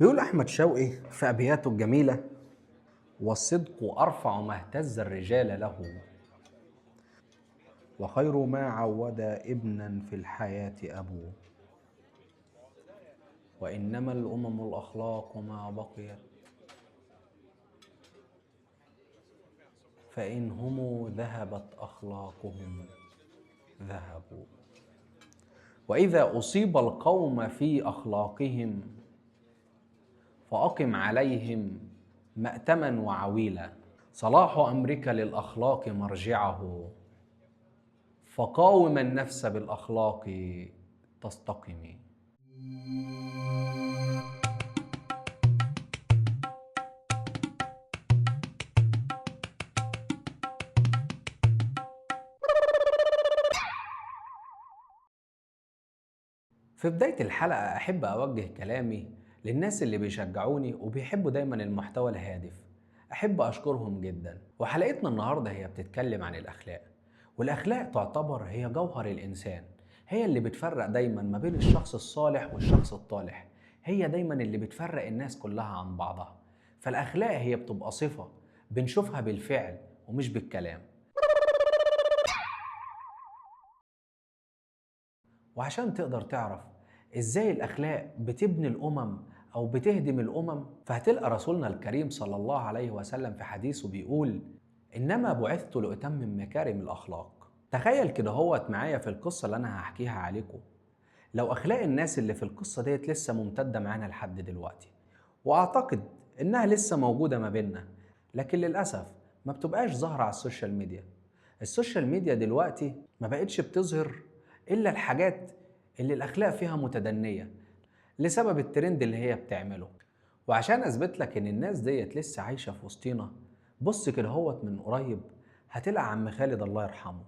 بيقول أحمد شوقي في أبياته الجميلة: والصدق أرفع ما اهتز الرجال له، وخير ما عود ابنا في الحياة أبوه، وإنما الأمم الأخلاق ما بقيت، فإن هم ذهبت أخلاقهم ذهبوا. وإذا أصيب القوم في أخلاقهم فأقم عليهم مأتما وعويلا. صلاح أمرك للأخلاق مرجعه، فقاوم النفس بالأخلاق تستقم. في بداية الحلقة أحب أوجه كلامي للناس اللي بيشجعوني وبيحبوا دايما المحتوى الهادف، أحب أشكرهم جدا. وحلقتنا النهاردة هي بتتكلم عن الأخلاق، والأخلاق تعتبر هي جوهر الإنسان، هي اللي بتفرق دايما ما بين الشخص الصالح والشخص الطالح، هي دايما اللي بتفرق الناس كلها عن بعضها. فالأخلاق هي بتبقى صفة بنشوفها بالفعل ومش بالكلام. وعشان تقدر تعرف إزاي الأخلاق بتبني الأمم أو بتهدم الأمم، فهتلقى رسولنا الكريم صلى الله عليه وسلم في حديثه بيقول: إنما بعثت لأتمم مكارم الأخلاق. تخيل كده هوت معايا في القصة اللي أنا هحكيها عليكم، لو أخلاق الناس اللي في القصة ديت لسه ممتدة معانا لحد دلوقتي، وأعتقد إنها لسه موجودة ما بيننا، لكن للأسف ما بتبقاش ظاهرة على ال social media. ال social media دلوقتي ما بقتش بتظهر إلا الحاجات اللي الأخلاق فيها متدنية لسبب الترند اللي هي بتعمله. وعشان أثبت لك إن الناس ديت لسه عايشة في وسطينا، بص كده هوت من قريب هتلقى عم خالد الله يرحمه،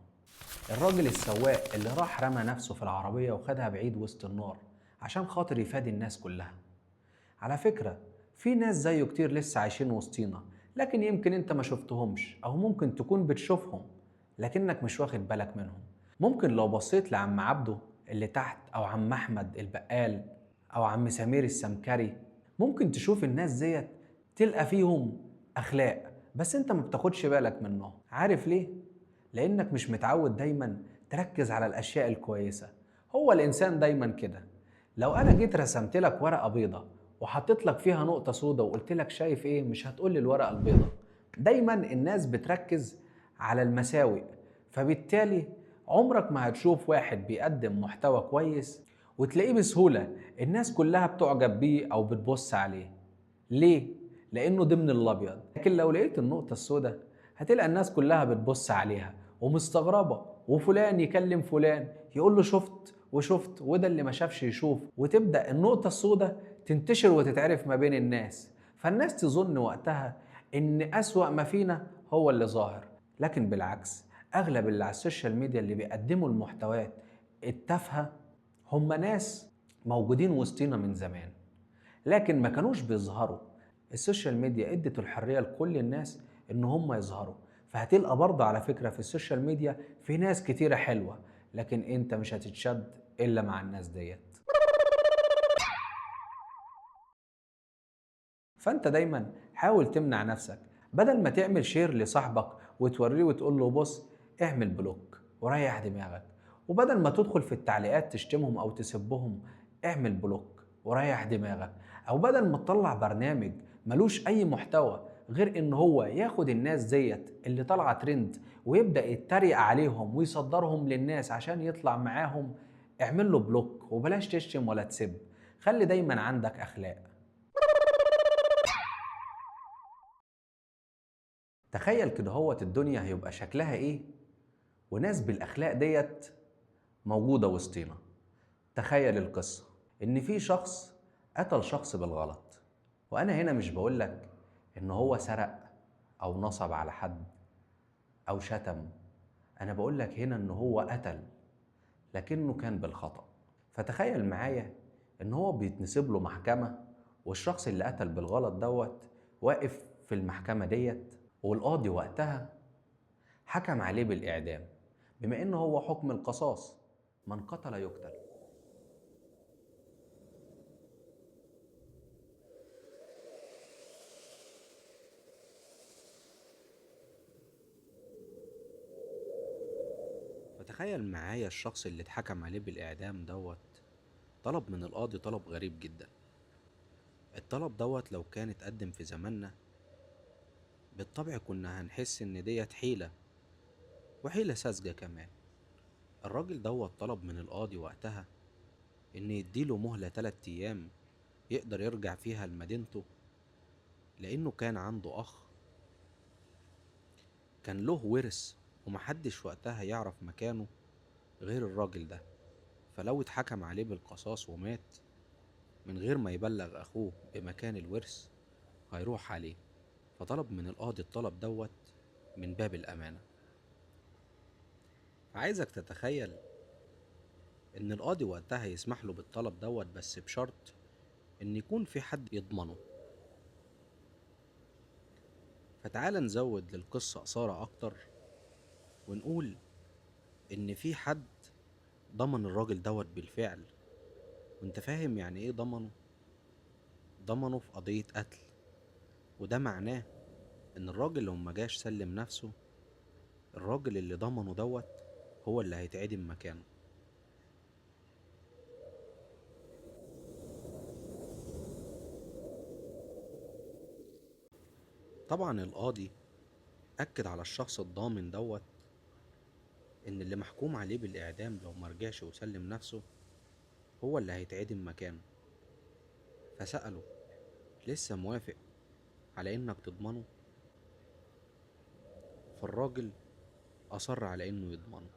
الراجل السواق اللي راح رمى نفسه في العربية وخدها بعيد وسط النار عشان خاطر يفادي الناس كلها. على فكرة في ناس زيه كتير لسه عايشين وسطينا، لكن يمكن انت ما شفتهمش، أو ممكن تكون بتشوفهم لكنك مش واخد بالك منهم. ممكن لو بصيت لعم عبده اللي تحت، أو عم أحمد البقال، أو عم سمير السمكري، ممكن تشوف الناس ديت تلقى فيهم أخلاق، بس انت ما بتاخدش بالك منهم. عارف ليه؟ لأنك مش متعود دايما تركز على الأشياء الكويسة. هو الإنسان دايما كده. لو أنا جيت رسمت لك ورقة بيضة وحطيت لك فيها نقطة سودة وقلت لك شايف إيه، مش هتقول لي الورقة البيضة. دايما الناس بتركز على المساوئ، فبالتالي عمرك ما هتشوف واحد بيقدم محتوى كويس وتلاقيه بسهولة الناس كلها بتعجب بيه أو بتبص عليه. ليه؟ لأنه ضمن الأبيض. لكن لو لقيت النقطة السوداء هتلقى الناس كلها بتبص عليها ومستغربة، وفلان يكلم فلان يقول له شفت وشفت، وده اللي ما شافش يشوف، وتبدأ النقطة السوداء تنتشر وتتعرف ما بين الناس. فالناس تظن وقتها إن أسوأ ما فينا هو اللي ظاهر، لكن بالعكس أغلب اللي على ال social media اللي بيقدموا المحتويات التافهة هم ناس موجودين وسطينا من زمان، لكن ما كانوش بيظهروا. ال social media ادت الحرية لكل الناس إن هم يظهروا، فهتلقى برضه على فكرة في ال social media في ناس كتيرة حلوة، لكن انت مش هتتشد إلا مع الناس ديت. فانت دايما حاول تمنع نفسك، بدل ما تعمل share لصاحبك وتوريه وتقول له بص، اعمل block وريح دماغك. وبدل ما تدخل في التعليقات تشتمهم أو تسبهم، اعمل block وريح دماغك. أو بدل ما تطلع برنامج ملوش أي محتوى غير إن هو ياخد الناس ديت اللي طالعة ترند ويبدأ يتريق عليهم ويصدرهم للناس عشان يطلع معاهم، اعمل له block وبلاش تشتم ولا تسب. خلي دايما عندك أخلاق. تخيل كده هوت الدنيا هيبقى شكلها إيه وناس بالأخلاق ديت موجودة وسطينا. تخيل القصة إن في شخص قتل شخص بالغلط، وأنا هنا مش بقولك إن هو سرق أو نصب على حد أو شتم، أنا بقولك هنا إن هو قتل لكنه كان بالخطأ. فتخيل معايا إن هو بيتنسب له محكمة، والشخص اللي قتل بالغلط دوت واقف في المحكمة ديت، والقاضي وقتها حكم عليه بالإعدام، بما إن هو حكم القصاص، من قتل يقتل. تخيل معايا الشخص اللي اتحكم عليه بالإعدام دوت طلب من القاضي طلب غريب جدا. الطلب دوت لو كان اتقدم في زماننا بالطبع كنا هنحس ان ديت حيلة، وحيلة ساذجة كمان. الراجل دوت طلب من القاضي وقتها ان يديله مهلة 3 أيام يقدر يرجع فيها لمدينته، لانه كان عنده اخ كان له ورث ومحدش وقتها يعرف مكانه غير الراجل ده، فلو اتحكم عليه بالقصاص ومات من غير ما يبلغ اخوه بمكان الورث هيروح عليه. فطلب من القاضي الطلب دوت من باب الأمانة. فعايزك تتخيل إن القاضي وقتها يسمح له بالطلب دوت، بس بشرط إن يكون في حد يضمنه. فتعال نزود للقصة إثارة أكتر ونقول إن في حد ضمن الراجل دوت بالفعل. وانت فاهم يعني إيه ضمنه؟ ضمنه في قضية قتل، وده معناه إن الراجل لو ما جاش سلم نفسه، الراجل اللي ضمنه دوت هو اللي هيتعدم مكانه. طبعا القاضي أكد على الشخص الضامن دوت إن اللي محكوم عليه بالإعدام لو مرجعش وسلم نفسه هو اللي هيتعدم مكانه. فسأله لسه موافق على إنك تضمنه؟ فالراجل أصر على إنه يضمنه.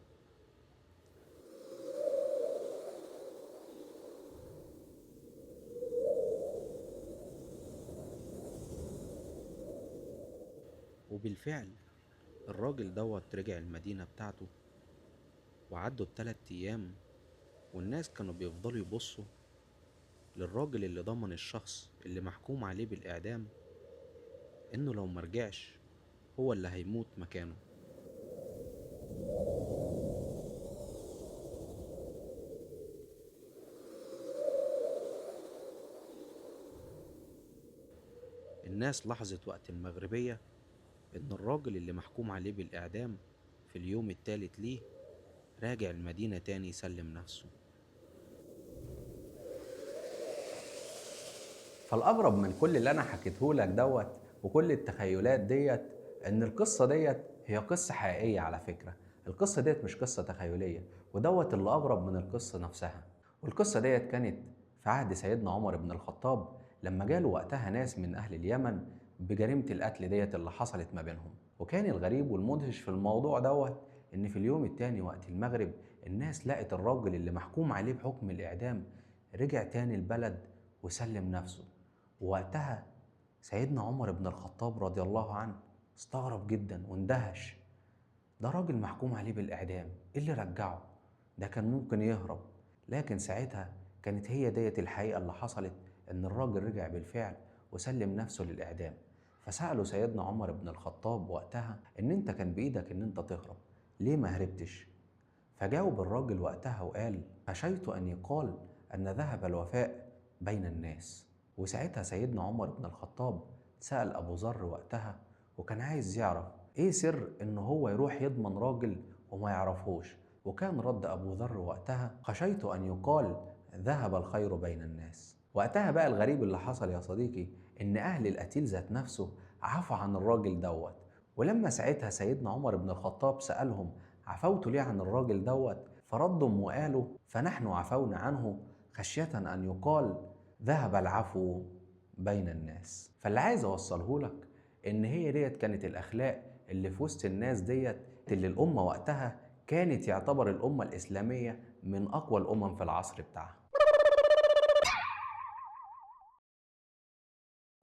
وبالفعل الراجل دوت رجع المدينة بتاعته، وعدوا ال3 أيام والناس كانوا بيفضلوا يبصوا للراجل اللي ضمن الشخص اللي محكوم عليه بالإعدام إنه لو مرجعش هو اللي هيموت مكانه. الناس لاحظت وقت المغربية إن الراجل اللي محكوم عليه بالإعدام في اليوم الثالث ليه راجع المدينة تاني يسلم نفسه. فالأغرب من كل اللي أنا حكيتهولك دوت وكل التخيلات ديت إن القصة ديت هي قصة حقيقية على فكرة. القصة ديت مش قصة تخيلية، ودوت اللي أغرب من القصة نفسها. والقصة ديت كانت في عهد سيدنا عمر بن الخطاب لما جاله وقتها ناس من أهل اليمن بجريمة القتل ديت اللي حصلت ما بينهم. وكان الغريب والمدهش في الموضوع دوت إن في اليوم التاني وقت المغرب الناس لقت الراجل اللي محكوم عليه بحكم الإعدام رجع تاني البلد وسلم نفسه. ووقتها سيدنا عمر بن الخطاب رضي الله عنه استغرب جدا واندهش، ده راجل محكوم عليه بالإعدام، إيه اللي رجعه؟ ده كان ممكن يهرب. لكن ساعتها كانت هي ديت الحقيقة اللي حصلت، إن الراجل رجع بالفعل وسلم نفسه للإعدام. فسأله سيدنا عمر بن الخطاب وقتها إن أنت كان بإيدك إن أنت تهرب، ليه ما هربتش؟ فجاوب الراجل وقتها وقال خشيت أن يقال أن ذهب الوفاء بين الناس. وساعتها سيدنا عمر بن الخطاب سأل أبو ذر وقتها، وكان عايز يعرف إيه سر إن هو يروح يضمن راجل وما يعرفهوش. وكان رد أبو ذر وقتها خشيت أن يقال ذهب الخير بين الناس. وقتها بقى الغريب اللي حصل يا صديقي إن أهل القتيل ذات نفسه عفوا عن الراجل دوت. ولما ساعتها سيدنا عمر بن الخطاب سألهم عفوتوا ليه عن الراجل دوت؟ فردوا وقالوا فنحن عفونا عنه خشية أن يقال ذهب العفو بين الناس. فاللي عايز أوصله لك إن هي ديت كانت الأخلاق اللي في وسط الناس ديت اللي الأمة وقتها كانت يعتبر الأمة الإسلامية من أقوى الأمم في العصر بتاعها.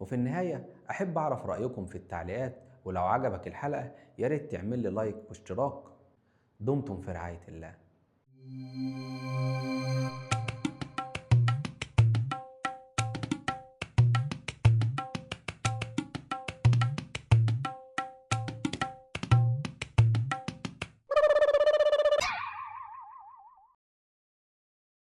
وفي النهاية أحب أعرف رأيكم في التعليقات، ولو عجبك الحلقة ياريت تعمل لي لايك واشتراك. دمتم في رعاية الله.